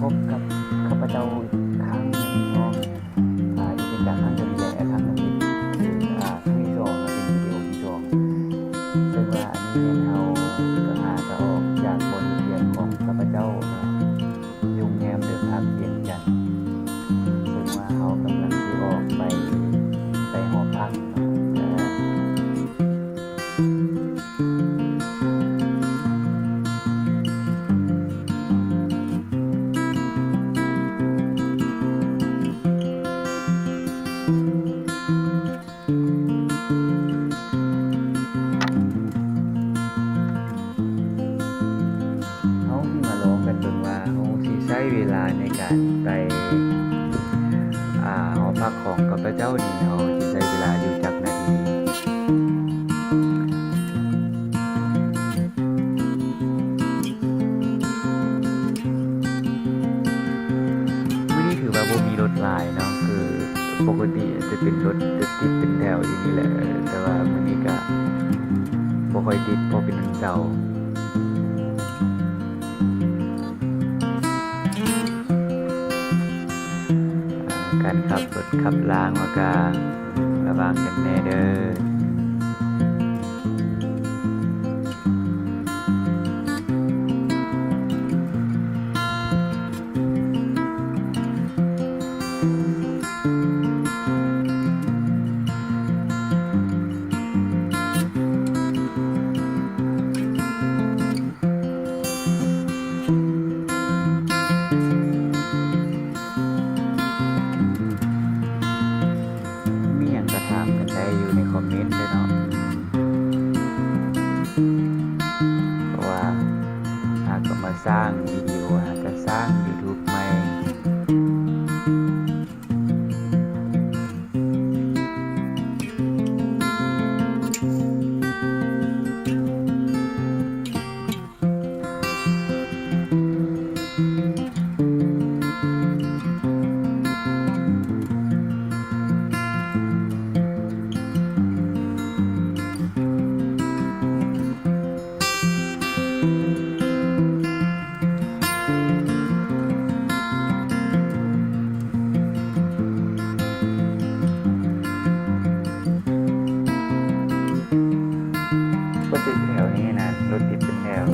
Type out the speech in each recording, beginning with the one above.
ພົບກັບຂ້າພະເຈົ້າອີກຄັ້ງໜຶ່ງເນາະ ອາ ຢູ່ເປັນການຄັ້ງດຽວນີ້ແຫຼະ ຄັ້ງທຳອິດ ອາ ຄັ້ງທີສອງ ເປັນວິດີໂອທີສອງ ເຊິ່ງວ່າອັນນີ້ແມ່ນເຮົາກຳລັງຈະອອກຈາກບ່ອນເຮັດວຽກຂອງຂ້າພະເຈົ້າເນາະ ຢູ່ໂຮງແຮມເດີພາກວຽງຈັນ ເຊິ່ງວ່າເຮົາກຳລັງຊິອອກໄປ ໄປຫໍພັກເນາະ. ເຮົາຊິມາລອງກັນເບິ່ງວ່າເຮົາຊິໃຊ້ເວລາໃນການໄປ ອາ ຫໍພັກຂອງຂ້າພະເຈົ້ານີ້ ເຮົາຊິໃຊ້ເວລາຢູ່ຈັກນາທີ. ມື້ນີ້ຖືວ່າບໍ່ມີລົດຫຼາຍເນາະ ຄືປົກກະຕິຈະເປັນລົດ ລົດຕິດເປັນແຖວຢູ່ນີ້ແຫຼະ ແຕ່ວ່າມື້ນີ້ກະບໍ່ຄ່ອຍຕິດ ເພາະເປັນວັນເສົາ. ການຂັບລົດຂັບລາງ ແລ້ວກະລະວັງກັນແດ່ເດີ. ມີຫຍັງກະຖາມກັນໄດ້ຢູ່ໃນຄອມເມັນເດີເນາະ ເພາະວ່າຫາກະມາສ້າງວິດີໂອ ຫາກະສ້າງຢູທູບໃໝ່. ລົດຕິດແຖວນີ້ນະ ລົດຕິດເປັນແຖວ.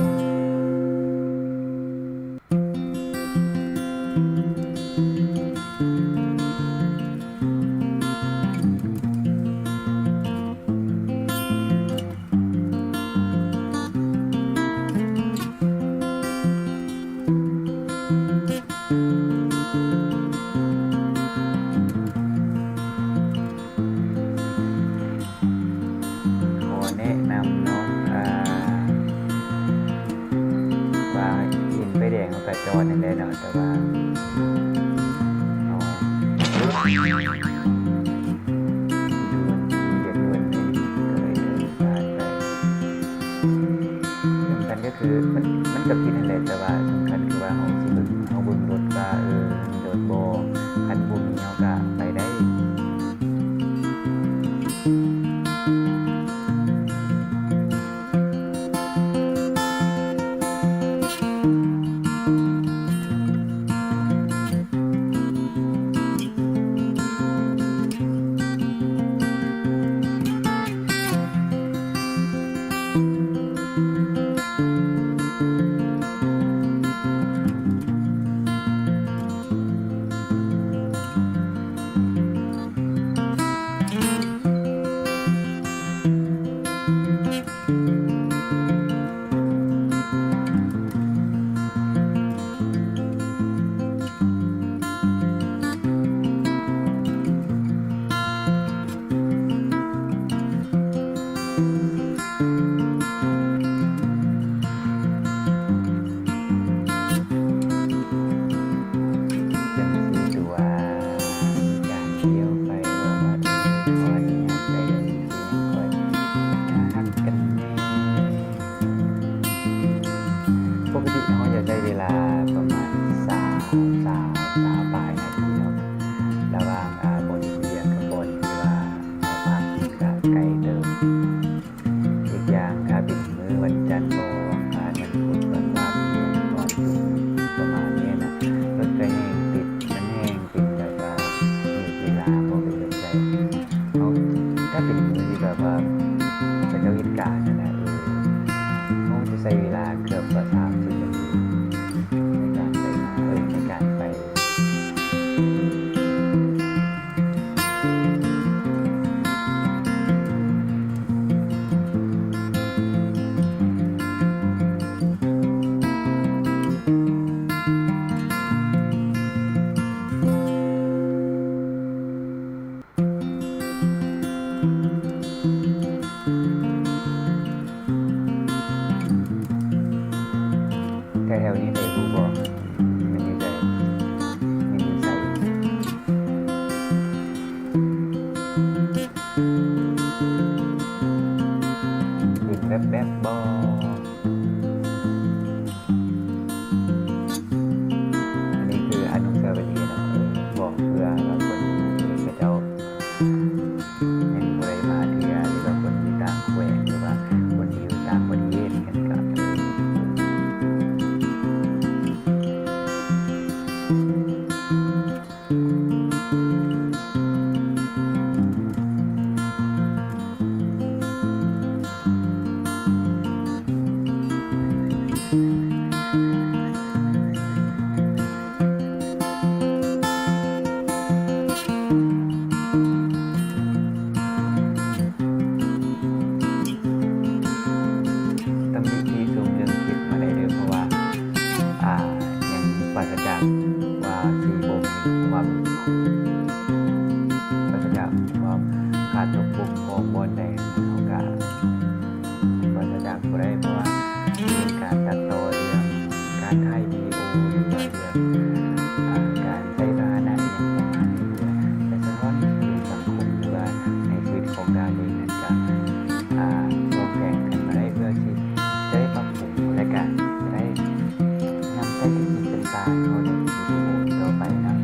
ຂໍແນະນຳເນາະ ອາ ວ່າເຫັນໄຟແດງເຮົາກະຈອດຫັ້ນແຫຼະເນາະ ແຕ່ວ່າເຮົາ ດ່ວນ ມີວຽກດ່ວນແດ່ ກະເລີຍຜ່ານໄປ. ສຳຄັນກະຄື ມັນ ມັນກະຜິດຫັ້ນແຫຼະ ແຕ່ວ່າສຳຄັນຄືວ່າເຮົາຊິເບິ່ງ ເຮົາເບິ່ງລົດວ່າ ເອີ ມີລົດບໍ່ ຄັນບໍ່ມີເຮົາກະໄປໄດ້. ຕຳໜິຕິຊົມເລື່ອງຄລິບມາໄດ້ເດີ້ ເພາະວ່າ ອ່າ ຍັງປາສະຈາກວ່າຊິບໍ່ມີຄວາມ ປາສະຈາກຄວາມຂາດຕົກບົກຜ່ອງບ່ອນໃດ ເຮົາກະປາສະຈາກບໍ່ໄດ້ ເພາະວ່າເປັນການຕັດຕໍ່ເລື່ອງການຖ່າຍວິດີໂອ ຫຼືວ່າເລື່ອງ ອ່າ ການ ໃຊ້ພາຫະນະອີ່ຫຍັງປະມານນີ້ ແລະ ສະທ້ອນສູ່ສັງຄົມ ຫຼືວ່າໃນຊີວິດຂອງທ່ານເອງນັ້ນກະ ອ່າ ລອງແບ່ງກັນມາໄດ້ ເພື່ອທີ່ຈະໄດ້ປັບປຸງ ແລະກະຈະໄດ້ນຳໃຊ້ເປັນທິດເປັນທາງເຂົ້າໃນຊີວິດຕໍ່ໄປເນາະ.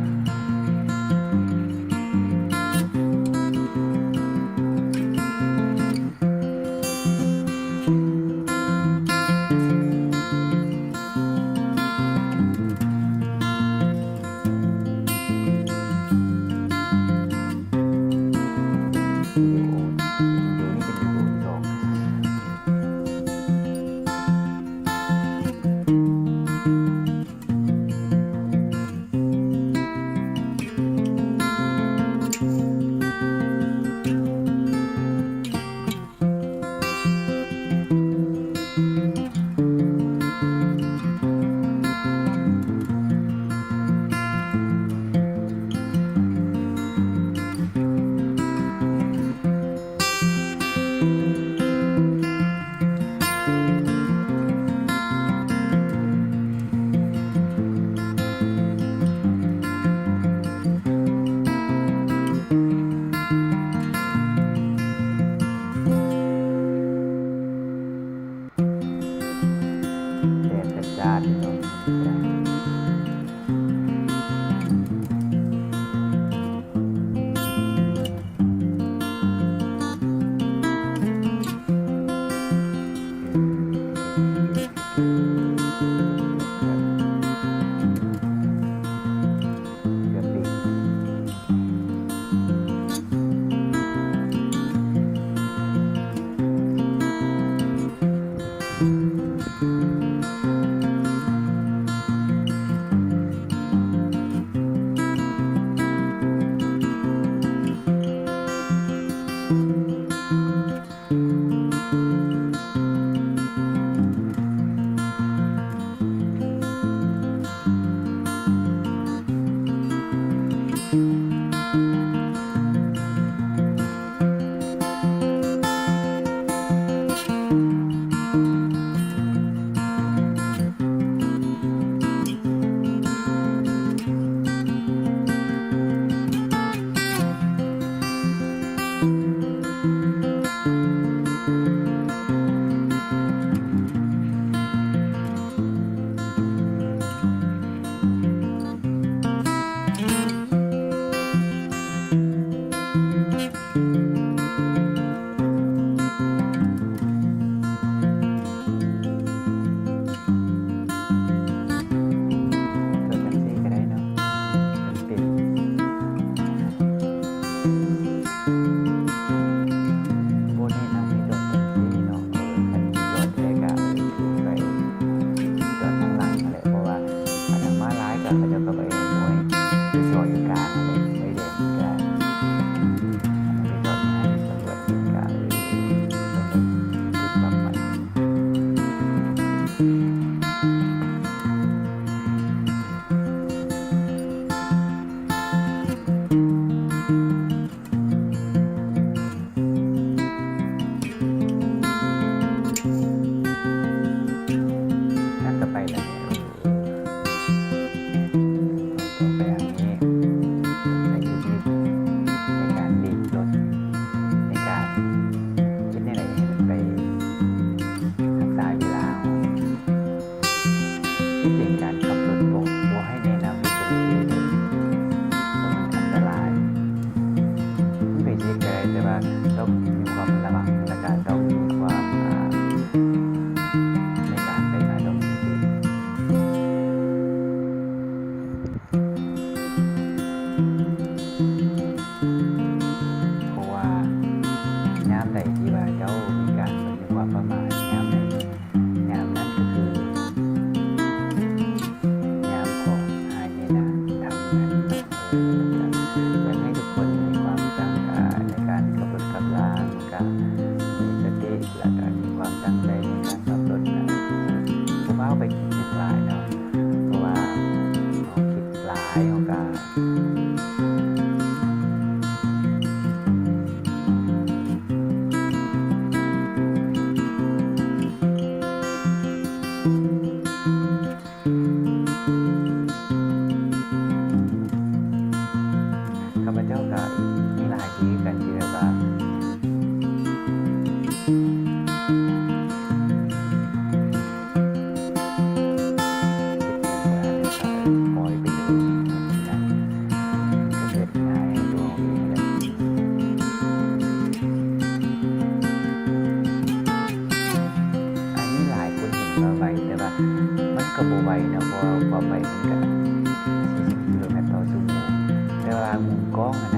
ແດດຈ້າໆ ເນາະ.ບໍ່ແນະນຳໃຫ້ຈອດຈັ່ງຊີ້ເນາະ ເອີ ຄັນຊິຈອດແທ້ກະໄປຈອດທາງຫຼັງຫັ້ນແຫຼະ ເພາະວ່າ ຄັນມາຫຼາຍກະເຂົາເຈົ້າກະໄປໂອ້ຍ ໄປຈອດຢູ່ກາງຫັ້ນແຫຼະ ໄຟແດງກະໄປຈອດໃຫ້ຕຳຫຼວດເຫັນກະ ເອີ ຕ້ອງໄດ້ຖືກປັບໄປ. ນັ້ນກະໄປແລ້ວ. ຟ້ອງຫັ້ນ